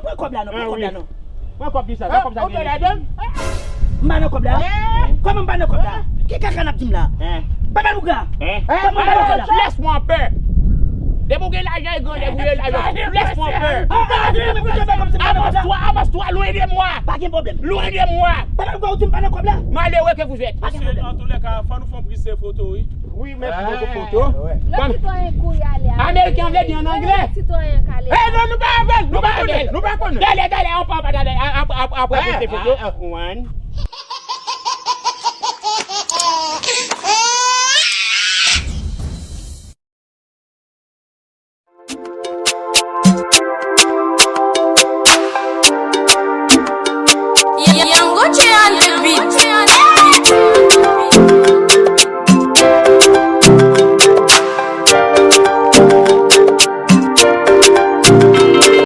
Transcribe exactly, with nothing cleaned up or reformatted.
non, pran kòb la non, pran kòb la non. Pran kòb li sa, pran kòb sa gen. M pa nan kòb la. Kòman m pa nan kòb la? Ki kaka n ap di m la? Papa Louga. Kòman m pa nan kòb la? Laisse-moi en paix. Depi w gen lajan e grandèg ou ye lajan, laisse-moi en paix. Avance-toi, avance-toi, loin de moi. Pa gen pwoblèm. Loin de moi. Papa Louga, ou di m pa nan kòb la? Malheureux que vous êtes. Mesye, an tou lè ka, fò nou fè yon priz de foto, wi. Wi, mèsi bokou foto. Lòt sitwayen kouri ale a. Ameriken vle di an anglè. Sitwayen k ale. Eh non, nou pa avè l, nou pa konnen, nou pa konnen. Talè, talè, on pa talè, apre, apre, apre priz de foto. One.